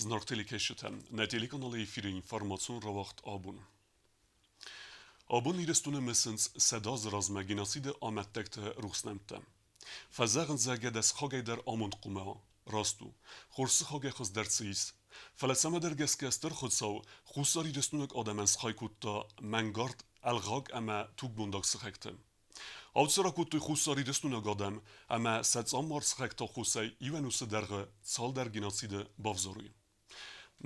Зынаргъ телекӕсджытӕ, нӕ телеканалы эфиры информацион рауагъд абон. Абон Ирыстоны мысынц 100 азы размӕ геноциды амӕттӕгты рухс нӕмттӕ. Фӕзӕгъынц, зӕгъгӕ, дӕ сыхагӕй дӕр амонд хъуамӕ уа. Раст у, хорз сыхагӕй хуыздӕр цы ис. Фӕлӕ цӕмӕдӕр гӕсгӕ Стыр Хуыцау хуссарирыстойнаг адӕмӕн схай кодта мӕнгард, ӕлгъаг ӕмӕ тугмондаг сыхӕгты. Ауцӕ ракодтой хуссарирыстойнаг адӕм ӕмӕ сӕ цъаммар сыхӕгты аххосӕй иу ӕнусы дӕргъы цалдӕр геноциды бавзарой.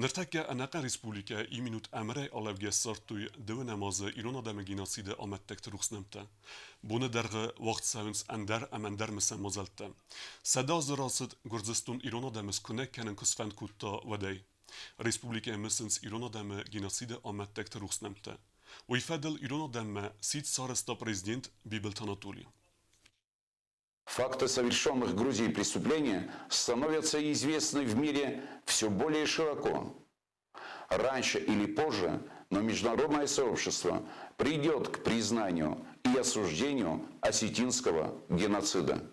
Ныртӕккӕ ӕнӕхъӕн республикӕ иу минут ӕмырӕй алӕугӕ ссардтой дыууынӕм азы ирон адӕмы геноциды амӕттӕгты рухс нӕмттӕ. Боны дӕргъы уагъд цӕуынц ӕндӕр ӕмӕ ӕндӕр мысӕн мадзӕлттӕ. 100 азы рацыд Гуырдзыстон ирон адӕмы скуынӕг кӕнын куы сфӕнд кодта, уӕдӕй. Республикӕйы мысынц ирон адӕмы геноциды амӕттӕгты рухс нӕмттӕ. Уый фӕдыл ирон адӕммӕ сидт сарӕзта президент Бибылты Анатоли. Факты совершенных Грузией преступления становятся известны в мире все более широко. Раньше или позже, но международное сообщество придет к признанию и осуждению осетинского геноцида.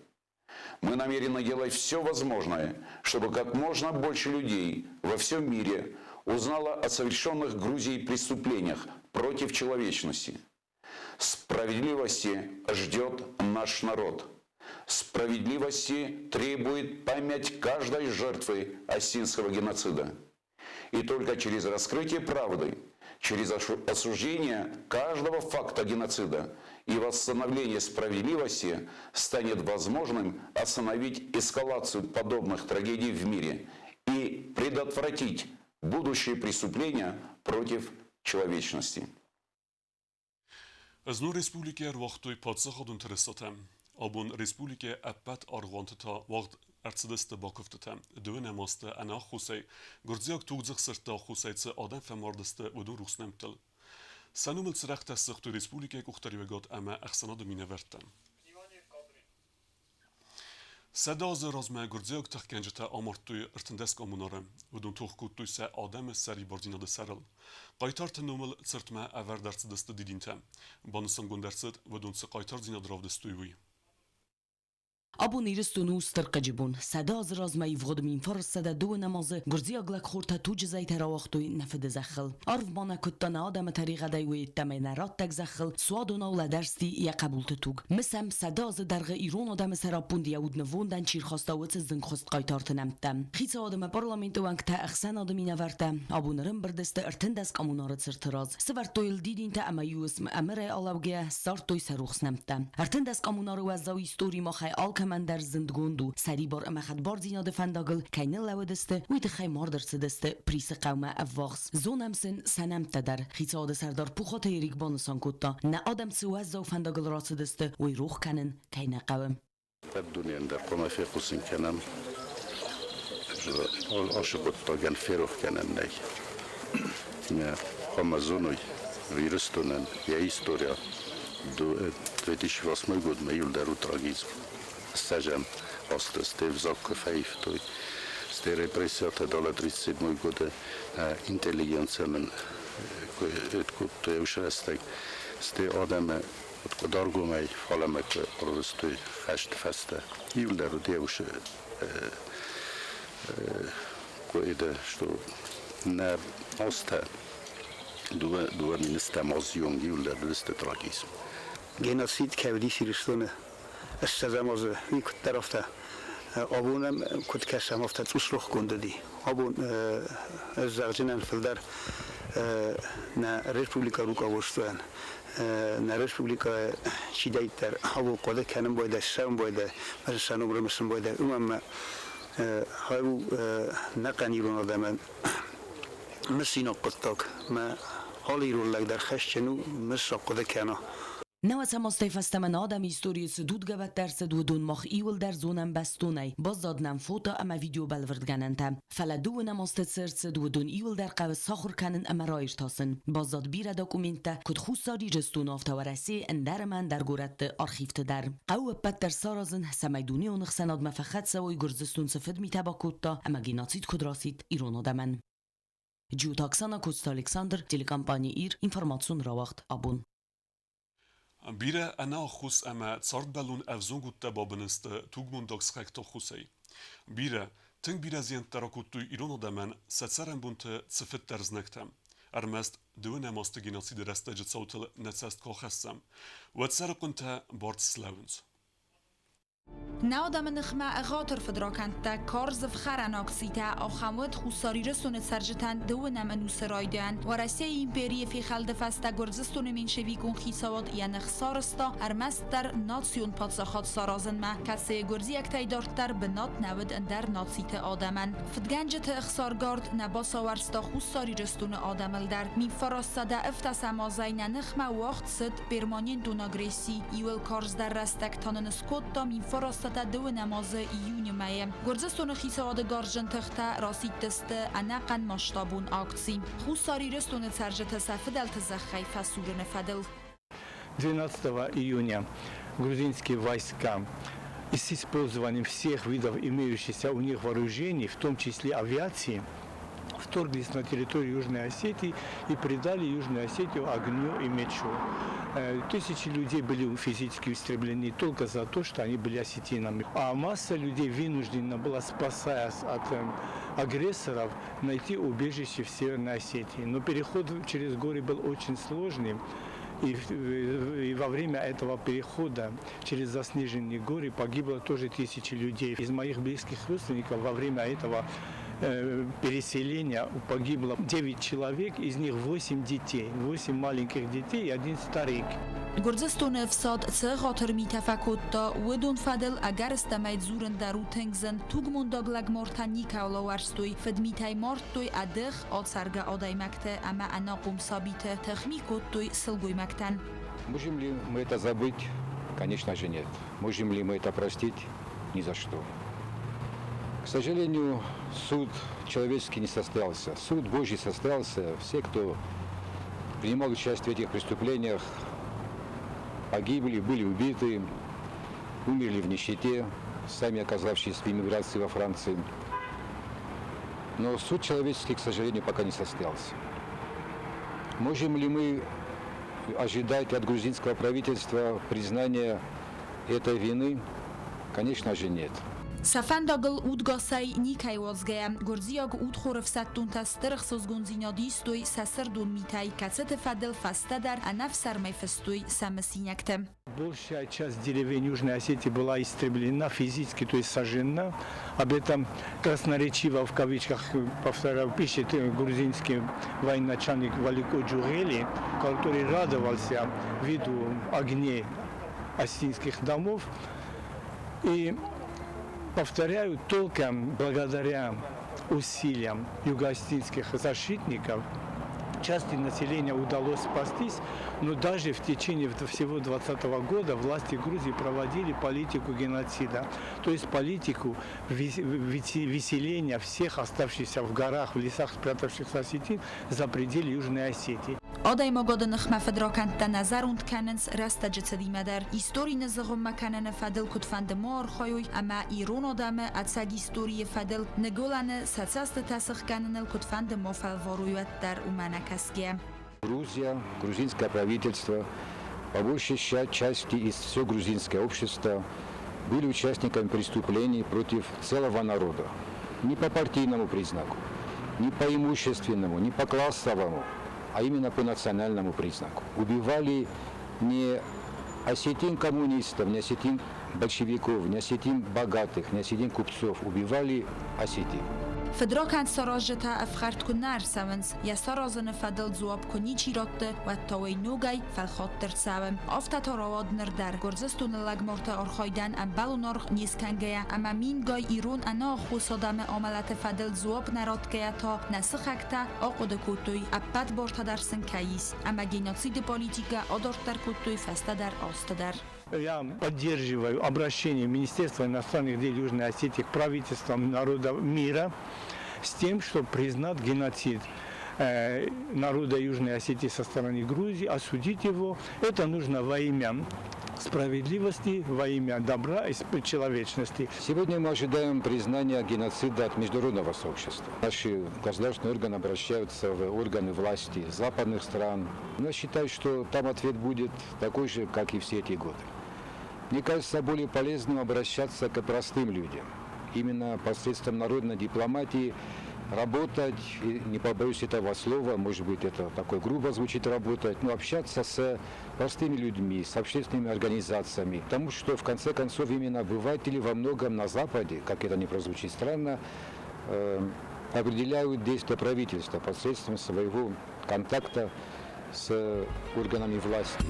Мы намерены делать все возможное, чтобы как можно больше людей во всем мире узнало о совершенных Грузией преступлениях против человечности. Справедливости ждет наш народ. Справедливости требует память каждой жертвы осетинского геноцида. И только через раскрытие правды, через осуждение каждого факта геноцида и восстановление справедливости станет возможным остановить эскалацию подобных трагедий в мире и предотвратить будущие преступления против человечности. Знон республикӕйы ӕруагътой паддзахадон тырысатӕ. Абон республикӕйы ӕппӕт аргъуанты та уагъд ӕрцыдысты бакуывдтытӕ. Дыууынӕм азты ӕнӕаххосӕй гуырдзиаг тугдзых сырдты аххосӕй цы адӕм фӕмардысты, уыдон рухс нӕмттыл. Сӕ номыл цырӕгътӕ ссыгътой республикӕйы къухдариуӕгад ӕмӕ ӕхсӕнады минӕвӕрттӕ. 100 азы размӕ гуырдзиаг тыхгӕнджытӕ амардтой 13 коммунары. Уыдон тох кодтой сӕ адӕмы сӕрибардзинады сӕрыл. Хъайтарты номыл цыртмӕ ӕвӕрд ӕрцыдысты дидинтӕ. Банысангонд ӕрцыд, уыдон цы хъайтардзинад равдыстой, уый. Абон Ирыстон у стыр хъыджы бон. 100 азы размӕ ивгъуыд 1902 азы гуырдзиаг лӕгхортӕ туджы зӕйтӕ рауагътой нӕ фыдызӕххыл. Арв ма нӕ куыдта нӕ адӕмы тӕригъӕдӕй уыйеддӕмӕ нӕ раттӕг зӕххыл суадонау лӕдӕрсти йӕ хъӕбулты туг. Мысӕм, 100 азы дӕргъы ирон адӕмы сӕраппонд йӕ уд нывондӕн чи рхаста, уыцы зынгхуыст хъайтарты нӕмттӕ. Хицауад ӕмӕ парламенты уӕнгтӕ, ӕхсӕнады минӕвӕрттӕ абон ӕрӕмбырд сты 13 коммунары цырты раз. Сӕвӕрдтой йыл дидинтӕ ӕмӕ иу уысм ӕмырӕй алӕугӕйӕ ссардтой сӕ рухс нӕмттӕ. 13 коммунары уӕззау истори махӕй алкӕмӕн дӕр зындгонд у. Сӕрибар ӕмӕ хӕдбардзинады фӕндагыл кӕй ныллӕууыдысты, уый тыххӕй мард ӕрцыдысты Присы хъӕумӕ ӕввахс. Зонӕм сын сӕ нӕмттӕ дӕр. Хицауады сӕрдар Пухаты Эрик банысан кодта, нӕ адӕм цы уӕззау фӕндагыл рацыдысты, уый рох кӕнын кӕй нӕ хъӕуы. Ӕппӕт дунейӕн дӕр хъуамӕ фехъусын кӕнӕм, ацы хъуыддагӕн ферох кӕнӕн нӕй. Хъуамӕ зоной Ирыстонӕн йӕ история 2008 годмӕ иуылдӕр у трагизм. Ссӕзӕм азты сте взаг куы фӕивтой, сте репрессиятӕ далӕ 37 годы интеллигенция мын куы кодтой уыцы рӕстӕг, сте адӕмы Къуыдаргомӕй фалӕмӕ куы ӕрвыстой хӕсты фӕстӕ, иуылдӕр уыд йӕ усы куыды, что нӕ азтӕ дыууӕ министӕм азйонг иуылдӕр уыдысты трагизм. Геноцид кӕй уыдис Ирыстоны 20-ӕм азы, уый куыддӕр афтӕ абон ӕм куыд кӕсӕм, афтӕ цъус рохгонд уыди. Абон ӕз зӕгъдзынӕн фылдӕр нӕ республикӕ руководствойӕн, нӕ республикӕйы чидӕриддӕр абон хъуыды кӕнын байдайы, ссӕуын байдайы, сӕ ном рымысын байдайы, уымӕн ӕмӕ хай у нӕхъӕн ирон адӕмӕн мысинаг хъуыддаг. Мӕ алы ирон лӕг дӕр хӕсджын у мыссаг хъуыды кӕна. 19 азтӕй фӕстӕмӕ нӕ адӕмы историйы цы дудгӕбӕттӕ ӕрцыд, уыдон мах иуылдӕр зонӕм бӕстонӕй, баззад нӕм фото ӕмӕ видеобӕлвырдгӕнӕнтӕ. Фӕлӕ дыууынӕм азты цы ӕрцыд, уыдон иуылдӕр хъӕуы сахуыр кӕнын ӕмӕ раиртасын. Баззад бирӕ документтӕ, куыд Хуссар Ирыстоны, афтӕ Уӕрӕсейы ӕндӕр ӕмӕ ӕндӕр горӕтты архивты дӕр. Хъӕуы ӕппӕт дӕр саразын, цӕмӕй дунеон ӕхсӕнадмӕ фӕхӕццӕ уой Гуырдзыстон цы фыдмитӕ бакодта ӕмӕ геноцид куыд рацыд ирон адӕмӕн. Джиоты Оксана, Коцты Александр, телекомпани «Ир», информацион рауагъд «Абон». Бирӕ ӕнӕаххос ӕмӕ цардбӕллон ӕвзонг удтӕ бабын сты тугмондаг сыхӕгты ӕххуысӕй. Бирӕ. Тынг бирӕ зиӕнттӕ ракодтой ирон адӕмӕн сӕ цӕрӕнбонты цыфыддӕр знӕгтӕ. Ӕрмӕст дыууынӕм азты геноциды рӕстӕджы цаутыл нӕ цӕст куы ахӕссӕм, уӕд сӕрыхъуынтӕ барц слӕууынц. Нӕ адӕмы ныхмӕ ӕгъатыр фыдракӕндтӕ, карз ӕфхӕрӕн акцитӕ ахӕм уыд Хуссар Ирыстоны цӕрджытӕн дыууынӕм ӕнусы райдиан. Уӕрӕсейы империйы фехӕлды фӕстӕ Гуырдзыстоны меньшевикон хицауад йӕ ных сарӕзта ӕрмӕстдӕр национ паддзахад саразынмӕ, кӕцыйы гуырдзиӕгтӕй дарддӕр бынат нӕ уыд ӕндӕр нациты адӕмӕн. Фыдгӕнджыты ӕхсаргард нӕ бацауӕрста Хуссар Ирыстоны адӕмыл дӕр. 1917 азӕй нӕ ныхмӕ уагъд цыд перманентон агресси, иуыл карздӕр рӕстӕг та нын скодта 1912 азы июны мӕйы. Гуырдзыстоны хицауады гарзджын тыхтӕ расидтысты ӕнӕхъӕн масштабон акци Хуссар Ирыстоны цӕрджыты сӕ фыдӕлты зӕххӕй фӕсурыны фӕдыл. 12 июня грузинские войска с использованием всех видов имеющихся у них вооружений, в том числе авиации, вторглись на территорию Южной Осетии и предали Южную Осетию огню и мечу. Тысячи людей были физически истреблены только за то, что они были осетинами. А масса людей вынуждена была, спасаясь от агрессоров, найти убежище в Северной Осетии. Но переход через горы был очень сложным. И во время этого перехода через заснеженные горы погибло тоже тысячи людей. Из моих близких родственников во время этого переселения погибло 9 человек, из них 8 детей, 8 маленьких детей и один старик. Гуырдзыстоны ӕфсад цы ӕгъатыр митӕ фӕкодта, уыдон фӕдыл ӕгӕрыстӕмӕй дзурын дӕр у тынг зын. Тугмондаг лӕгмартӕ никӕуыл ауӕрстой, фыдмитӕй мардтой ӕдых, ацӕргӕ адӕймӕгты ӕмӕ ӕнахъом сабиты, тыхми кодтой сылгоймӕгтӕн. Можем ли мы это забыть? Конечно же нет. Можем ли мы это простить? Ни за что. К сожалению, суд человеческий не состоялся. Суд Божий состоялся. Все, кто принимал участие в этих преступлениях, погибли, были убиты, умерли в нищете, сами оказавшись в эмиграции во Франции. Но суд человеческий, к сожалению, пока не состоялся. Можем ли мы ожидать от грузинского правительства признания этой вины? Конечно же, нет. Сӕ фӕндагыл удгасӕй никӕй уадзгӕйӕ, гуырдзиаг удхор ӕфсӕддонтӕ стыр ӕхсызгондзинад истой сӕ сырдон митӕй, кӕцыты фӕдыл фӕстӕдӕр ӕнӕфсармӕй фыстой сӕ мысинӕгты. Большая часть деревень Южной Осетии была истреблена физически, то есть сожжена. Об этом красноречиво, в кавычках, повторяю, пишет грузинский военачальник Валико Джугели, который радовался виду огней осетинских домов. И, повторяю, только благодаря усилиям юго-осетинских защитников части населения удалось спастись, но даже в течение всего 2020 года власти Грузии проводили политику геноцида, то есть политику выселения всех оставшихся в горах, в лесах спрятавшихся осетин за пределы Южной Осетии. Адӕймагады ныхмӕ фыдракӕндтӕ нӕ зӕронд кӕнынц рӕстӕджы цыдимӕ дӕр. Истори ныззыгъуыммӕ кӕныны фӕдыл куыдфӕнды ма архайой ӕмӕ ирон адӕмы ӕцӕг историйы фӕдыл Ныгуылӕны сӕ цӕстытӕ сыхгӕныныл куыдфӕнды ма фӕлварой, уӕддӕр уымӕ нӕ кӕсгӕ. Грузия, грузинское правительство, по большей части из все грузинское общество были участниками преступлений против целого народа. Не по партийному признаку, не по имущественному, не по классовому, а именно по национальному признаку. Убивали не осетин коммунистов, не осетин большевиков, не осетин богатых, не осетин купцов, убивали осетин. Фыдракӕнд саразджытӕ ӕфхӕрд куы нӕ ӕрцӕуынц, йӕ саразыны фӕдыл дзуапп куы ничи ратты, уӕд та уый ногӕй фӕлхатт ӕрцӕуы. Афтӕ та рауад ныр дӕр. Гуырдзыстоны лӕгмарты архайдӕн ӕмбӕлон аргъ не скӕнгӕйӕ ӕмӕ мингай ирон ӕнӕаххос адӕмы амӕлӕты фӕдыл дзуапп нӕ ратгӕйӕ та нӕ сыхӕгтӕ ахъуыды кодтой, ӕппӕт бартӕ дӕр сын кӕй ис, ӕмӕ геноциды политикӕ адарддӕр кодтой фӕстӕдӕр азты дӕр. Я поддерживаю обращение Министерства иностранных дел Южной Осетии к правительствам народов мира с тем, чтобы признать геноцид народа Южной Осетии со стороны Грузии, осудить его. Это нужно во имя справедливости, во имя добра и человечности. Сегодня мы ожидаем признания геноцида от международного сообщества. Наши государственные органы обращаются в органы власти западных стран. Но я считаю, что там ответ будет такой же, как и все эти годы. Мне кажется, более полезным обращаться к простым людям. именно посредством народной дипломатии работать, не побоюсь этого слова, может быть, это такое грубо звучит работать, но общаться с простыми людьми, с общественными организациями. Потому что, в конце концов, именно обыватели во многом на Западе, как это ни прозвучит странно, определяют действия правительства посредством своего контакта с органами власти.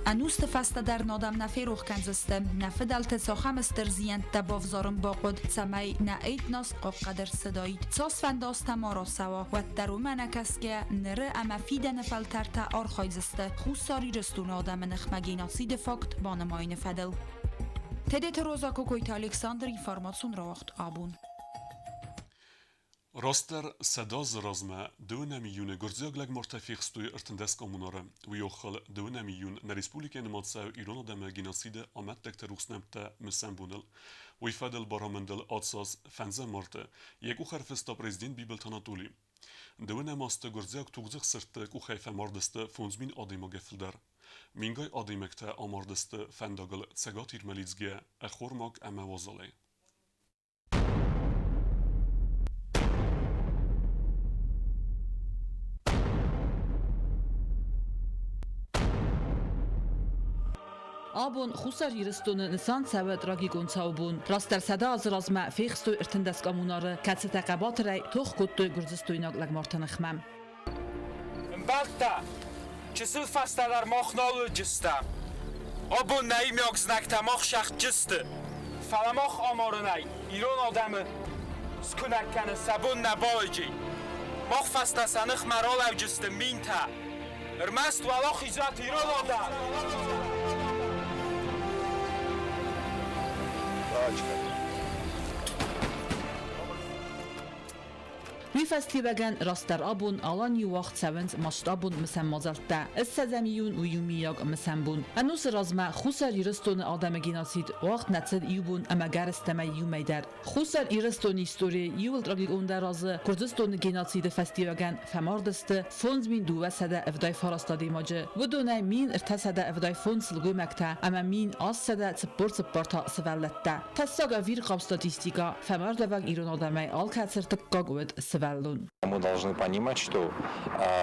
Ӕнусты фӕстӕ дӕр нӕ адӕм нӕ ферох кӕндзысты, нӕ фыдӕлты цахӕм стыр зиӕнттӕ бавзарын бахъуыд, цӕмӕй нӕ этнос хъахъхъӕд ӕрцыдаид. Цасфӕнды азтӕ ма рацӕуа, уӕддӕр уымӕ нӕ кӕсгӕйӕ, ныры ӕмӕ фидӕны фӕлтӕртӕ архайдзысты Хуссар Ирыстоны адӕмы ныхмӕ геноциды факт банымайыны фӕдыл. Тедеты Роза, Кокойты Александр, информацион рауагъд абон. Растдӕр 100 азы размӕ дыууынӕм июны гуырдзиаг лӕгмартӕ фехстой 13 коммунары. Уый охыл дыууынӕм июн нӕ республикӕйы нымад цӕуы ирон адӕмы геноциды амӕттӕгты рухс нӕмттӕ мысӕн боныл. Уый фӕдыл барамындыл ацаз фӕндзӕм марты йӕ къух ӕрфыста президент Бибылты Анатоли. Дыууынӕм азты гуырдзиаг тугдзых сырдты къухӕй фӕмардысты 5000 адӕймагӕй фылдӕр. Мингай адӕймӕгтӕ амардысты фӕндагыл Цӕгат Ирмӕ лидзгӕ ӕххормаг ӕмӕ уазалӕй. Абон Хуссар Ирыстоны нысан цӕуы трагикон цауы бон. Растдӕр 100 азы размӕ фехстой 13 коммунары, кӕцытӕ хъӕбатырӕй тох кодтой гуырдзыстойнаг лӕгмарты ныхмӕ. Ӕмбӕлттӕ, чысыл фӕстӕдӕр мах нал уыдыстӕм. Абон нӕ иумиаг знӕгтӕ мах сӕхджысты, фӕлӕ мах амарынӕй ирон адӕмы скуынӕг кӕнын сӕ бон нӕ бауыди. Мах фӕстӕ сӕ ныхмӕ ралӕуджысты минтӕ. Ӕрмӕст уӕлахизуат ирон адӕм! Уый фӕстиуӕгӕн растдӕр абон Аланийы уагъд цӕуынц масштабон мысӕн мадзӕлттӕ. Ссӕдзӕм июнь у иумиаг мысӕн бон. Ӕнусы размӕ Хуссар Ирыстоны адӕмы геноцид уагъд нӕ цыд иу бон ӕмӕ гӕрӕстӕмӕй иу мӕй дӕр. Хуссар Ирыстоны историйы иууыл трагикондӕр азы Гуырдзыстоны геноциды фӕстиуӕгӕн фӕмард сты 5279 адӕймаджы, уыдонӕй 1375 сылгоймӕгтӕ ӕмӕ 1844 та сывӕллӕттӕ. Тӕссаг ӕвирхъау статистикӕ фӕмардӕвӕг ирон адӕмӕй алкӕцы ӕртыккаг уыд сывӕллон. Мы должны понимать, что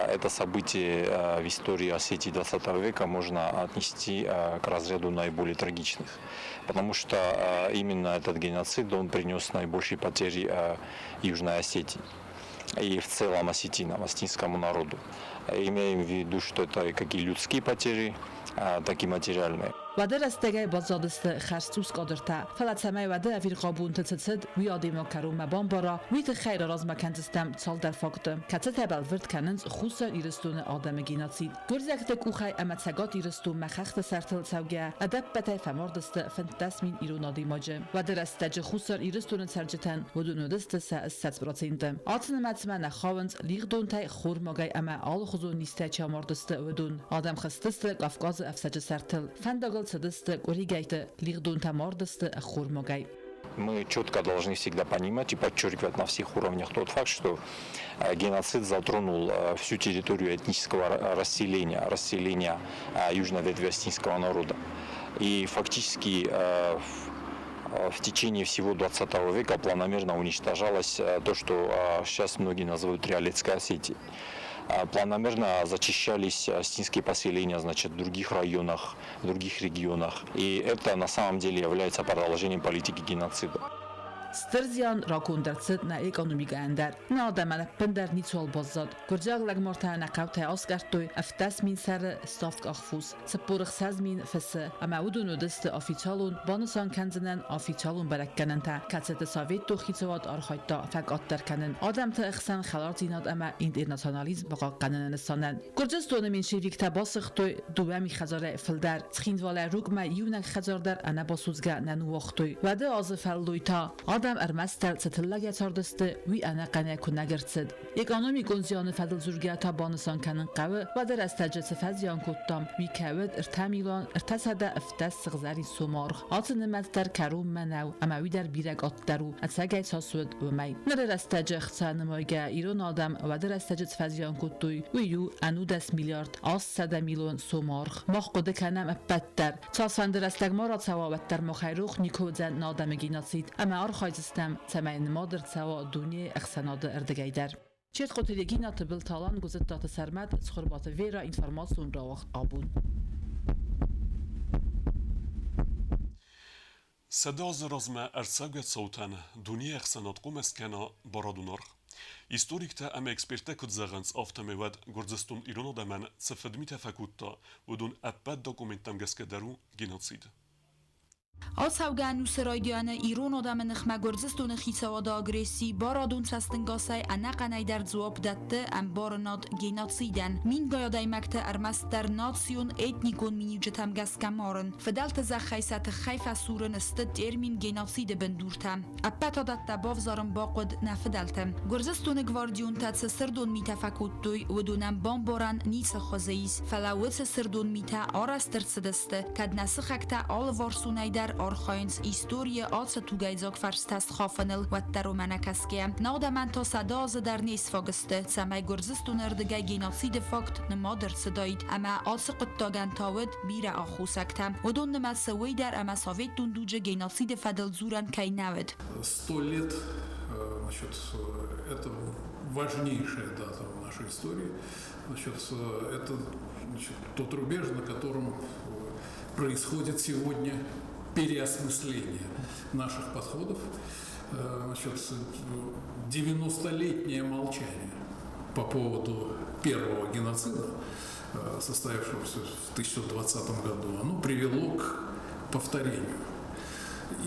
это событие в истории Осетии 20 века можно отнести к разряду наиболее трагичных, потому что именно этот геноцид, он принес наибольшие потери Южной Осетии и в целом осетинам, осетинскому народу. Имеем в виду, что это и какие людские потери, так и материальные. Уӕды рӕстӕгӕй баззадысты хӕрз цъус кадртӕ, фӕлӕ цӕмӕй уӕды ӕвирхъау бонты цы цыд, уый адӕймаг кӕронмӕ бамбара, уый тыххӕй раразмӕ кӕндзыстӕм цалдӕр факты, кӕцытӕ бӕлвырд кӕнынц Хуссар Ирыстоны адӕмы геноцид. Гуырдзиӕгты къухӕй ӕмӕ Цӕгат Ирыстонмӕ хӕхты сӕртыл цӕугӕ ӕдӕппӕтӕй фӕмард сты 15 мин ирон адӕймаджы. Уӕды рӕстӕджы Хуссар Ирыстоны цӕрджытӕн уыдон уыдысты сӕ 20%. Ацы нымӕцмӕ нӕ хауынц лигъдонтӕй, хормагӕй ӕмӕ алыхуызон низтӕ чи амардысты, уыдон. Адӕм хызтысты Кавказы ӕфцӕджы сӕртыл, фӕндагыл цыдысты къуыригӕйтты, лигъдонтӕ мардысты ӕххормагӕй. Мы четко должны всегда понимать и подчеркивать на всех уровнях тот факт, что геноцид затронул всю территорию этнического расселения, расселения южной ветви осетинского народа. И фактически в течение всего 20 века планомерно уничтожалось то, что сейчас многие называют Триалетской Осетией. Планомерно зачищались осетинские поселения, значит, в других районах, в других регионах. И это на самом деле является продолжением политики геноцида. Стыр зиан раконд ӕрцыд нӕ экономикӕйӕн дӕр. Нӕ адӕмӕн ӕппындӕр ницуал баззад. Гуырдзиаг лӕгмартӕ нӕ хъӕутӕй аскъӕрдтой 17 000 сӕры ставд фос, 46 000 фысы, ӕмӕ уыдон уыдысты официалон, банысан кӕндзынӕн официалон бӕрӕггӕнӕнтӕ, кӕцыты советон хицауад архайдта фӕкъаддӕр кӕнын адӕмты ӕхсӕн хӕлардзинад ӕмӕ интернационализм бахъахъхъӕныны нысанӕн. Гуырдзыстоны меньшевиктӕ басыгътой 2 000 хӕдзарӕй фылдӕр. Цхинвалӕй Рукъмӕ иунӕг хӕдзар дӕр ӕнӕбасудзгӕ нӕ ныууагътой. Уӕды азы фӕллой та адӕм ӕрмӕстдӕр цы тыллӕгӕй цардысты, уый ӕнӕхъӕнӕй куынӕг ӕрцыд. Экономикон зианы фӕдыл дзургӕ та банысан кӕнын хъӕуы, уӕды рӕстӕджы цы фӕзиан кодтам, уый кӕуыд 3 317 сыгъзӕрин сомы аргъ. Ацы нымӕц дӕр кӕронмӕ нӕу, ӕмӕ уый дӕр бирӕ къаддӕр у, ӕцӕгӕй цас уыд, уымӕй. Ныры рӕстӕджы ӕхца нымайгӕ ирон адӕм уӕды рӕстӕджы цы фӕзиан кодтой, уый у 11 миллиард 800 миллион сомы аргъ. Мах хъуыды кӕнӕм ӕппӕт дӕр. Цасфӕнды рӕстӕг ма рацӕуа, уӕддӕр махӕй рох никуы уыдзӕн нӕ адӕмы геноцид ӕмӕ архайдзыстӕм. Архайдзыстӕм, цӕмӕй нымад ӕрцӕуа дунейы ӕхсӕнады ӕрдыгӕй дӕр. Четхъоты Регина, Тыбылты Алан, Гуызыдтаты Сӕрмӕт, Цхуырбаты Вера, информацион рауагъд Абон. 100 азы размӕ ӕрцӕугӕ цаутӕн дунейы ӕхсӕнад хъомӕ скӕна барадон аргъ. Историктӕ ӕмӕ эксперттӕ куыд зӕгъынц, афтӕмӕй уӕд Гуырдзыстон ирон адӕмӕн цы фыдмитӕ фӕкодта, уыдон ӕппӕт документтӕм гӕсгӕ дӕр у геноцид. Ацӕугӕ ӕнусы райдианы ирон адӕмы ныхмӕ Гуырдзыстоны хицауады агресси барадон цӕстӕнгасӕй ӕнӕхъӕнӕй дӕр дзуапп дӕтты ӕмбарынад геноцидӕн. Мингай адӕймӕгты ӕрмӕстдӕр национ, этникон миниуджытӕм гӕсгӕ марын, фыдӕлты зӕххӕй сӕ тыххӕй фӕсурын сты термин геноциды бындуртӕ. Ӕппӕт адӕттӕ бавзарын бахъуыд нӕ фыдӕлты. Гуырдзыстоны гвардионтӕ цы сырдон митӕ фӕкодтой, уыдонӕн бамбарӕн ницы хуызы ис, фӕлӕ уыцы сырдон митӕ арӕзт ӕрцыдысты, кӕд нӕ сыхӕгтӕ алыварсонӕй дӕр архайынц историйы ацы тугӕйдзаг фӕрстӕ схафыныл, уӕддӕр уымӕ нӕ кӕсгӕйӕ. Нӕудӕмӕн та 100 азы дӕр не сфаг сты, цӕмӕй Гуырдзыстоны ӕрдыгӕй геноциды факт нымад ӕрцыдаид, ӕмӕ ацы хъуыддагӕн та уыд бирӕ аххосӕгтӕ. Уыдон нымӕцы уый дӕр, ӕмӕ советон дуджы геноциды фӕдыл дзурӕн кӕй нӕ уыд. 100 лет, значит, это важнейшая дата в нашей истории. Значит, это, значит, тот рубеж, на котором происходит сегодня переосмысление наших подходов. Значит, 90-летнее молчание по поводу первого геноцида, состоявшегося в 1920 году, оно привело к повторению.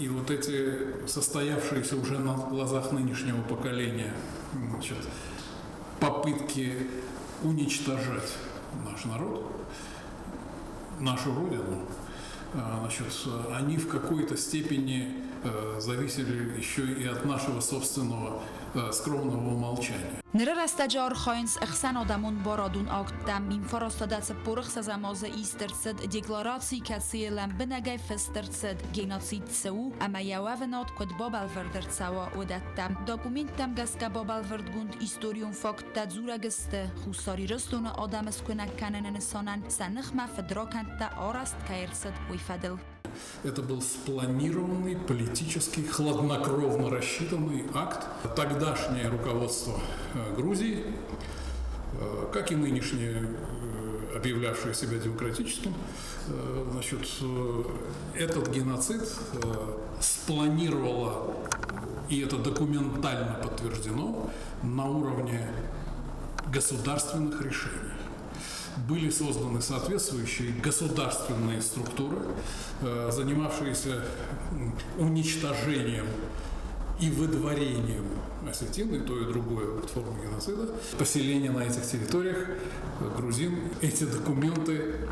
И вот эти состоявшиеся уже на глазах нынешнего поколения, значит, попытки уничтожать наш народ, нашу родину, значит, они в какой-то степени зависели еще и от нашего собственного скромного молчания. Ныры рӕстӕджы архайынц ӕхсӕнадӕмон барадон акттӕ. 1946 азы ист ӕрцыд деклараци, кӕцыйы лӕмбынӕгӕй фыст ӕрцыд, геноцид цы у ӕмӕ йӕ уӕвынад куыд бабӕлвырд ӕрцӕуа, уыдӕттӕ. Документтӕм гӕсгӕ бабӕлвырдгонд историон факттӕ дзурӕг сты, Хуссар Ирыстоны адӕмы скуынӕг кӕныны нысанӕн сӕ ныхмӕ фыдракӕндтӕ арӕзт кӕй ӕрцыд, уый фӕдыл. Это был спланированный, политический, хладнокровно рассчитанный акт. Тогдашнее руководство Грузии, как и нынешнее, объявлявшее себя демократическим, значит, этот геноцид спланировало, и это документально подтверждено, на уровне государственных решений. Были созданы соответствующие государственные структуры, занимавшиеся уничтожением и выдворением осетин, и то, и другое форма геноцида. Поселение на этих территориях грузин, эти документы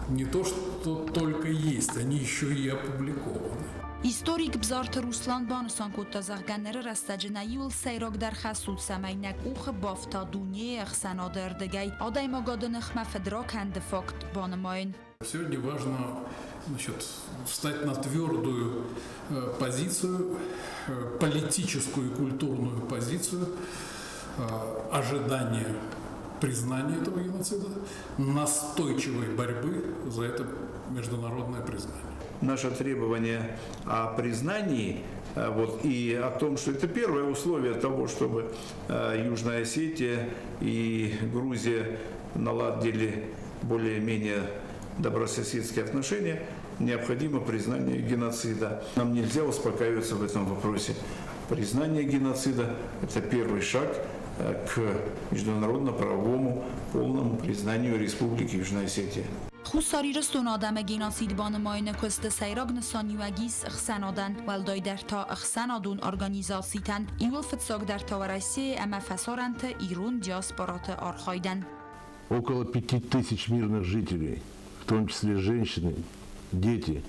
не то что только есть, они еще и опубликованы. Историк Бзарты Руслан банысан кодта, зӕгъгӕ, ныры рӕстӕджы нӕ иуыл сӕйрагдӕр хӕс у, цӕмӕй нӕ къухы бафта дунейы ӕхсӕнады ӕрдыгӕй адӕймагады ныхмӕ фыдракӕнды факт банымайын. Сегодня важно, значит, встать на твердую позицию, политическую и культурную позицию ожидания признания этого геноцида, настойчивой борьбы за это международное признание. Наше требование о признании вот, и о том, что это первое условие того, чтобы Южная Осетия и Грузия наладили более-менее добрососедские отношения, необходимо признание геноцида. Нам нельзя успокаиваться в этом вопросе. Признание геноцида – это первый шаг к международно-правовому полному признанию Республики Южная Осетия. Хуссар Ирыстоны адӕмы геноцид банымайыны куысты сӕйраг нысаниуӕг ис ӕхсӕнадӕн, уӕлдайдӕр та ӕхсӕнадон организацитӕн, иууыл фыццагдӕр та Уӕрӕсейы ӕмӕ фӕсарӕнты ирон диаспораты архайдӕн. Около 5000 мирных жителей, в том числе женщины, дети,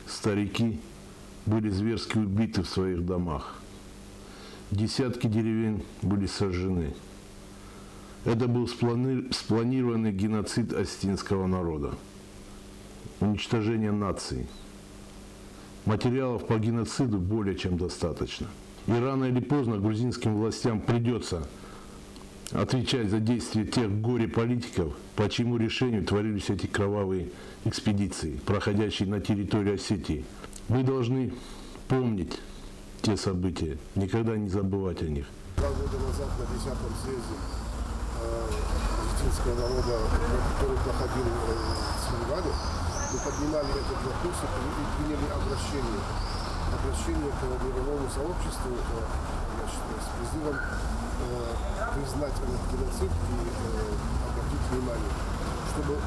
старики, были зверски убиты в своих домах. Десятки деревень были сожжены. Это был спланированный геноцид осетинского народа. Уничтожение нации. Материалов по геноциду более чем достаточно. И рано или поздно грузинским властям придется отвечать за действия тех горе-политиков, по чьему решению творились эти кровавые экспедиции, проходящие на территории Осетии. Мы должны помнить те события, никогда не забывать о них. 2 года назад на 10-м съезде осетинского народа, который проходил в Цхинвале, мы поднимали этот вопрос и приняли обращение. Обращение к мировому сообществу, значит, с призывом признать этот геноцид и обратить внимание, чтобы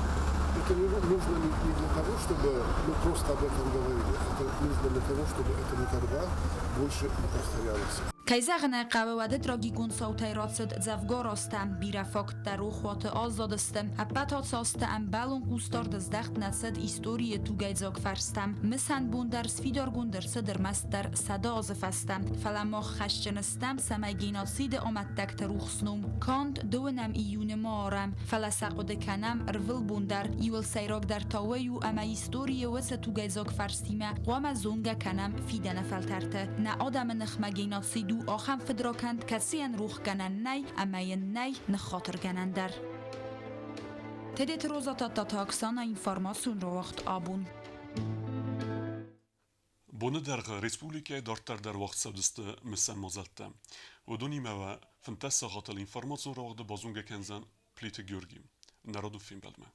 это не нужно не для того, чтобы мы просто об этом говорили, это нужно для того, чтобы это никогда больше не повторялось. Кӕй зӕгъын ӕй хъӕуы, уӕды трагикон цаутӕй рацыд дзӕвгар азтӕ, бирӕ факттӕ рохуаты аззадысты. Ӕппӕт ацы азты ӕмбӕлон хъусдард здӕхт нӕ цыд историйы тугӕйдзаг фӕрстӕм. Мысӕн бон дӕр сфидаргонд ӕрцыд ӕрмӕстдӕр 100 азы фӕстӕ. Фӕлӕ мах хӕсджын стӕм, цӕмӕй геноциды амӕттӕгты рухс ном канд 2-ӕм июны ма арӕм, фӕлӕ сӕ хъуыды кӕнӕм ӕрвылбон дӕр. Иуыл сӕйрагдӕр та уый у, ӕмӕ историйы уыцы тугӕйдзаг фӕрстимӕ хъуамӕ зонгӕ кӕнӕм фидӕны фӕлтӕрты. Нӕ адӕмы ныхмӕ геноцид у ахӕм фыдракӕнд, кӕцыйӕн рохгӕнӕн нӕй ӕмӕ йын нӕй ныххатыргӕнӕн дӕр. Тедеты Роза, Тадтаты Оксана, информацион рауагъд Абон. Боны дӕргъы республикӕйы дарддӕр дӕр уагъд цӕудзысты мысӕн мадзӕлттӕ. Уыдонимӕ 15 сахатыл информацион рауагъды базонгӕ кӕндзӕн Плиты Георги. Нӕ радон фембӕлдмӕ.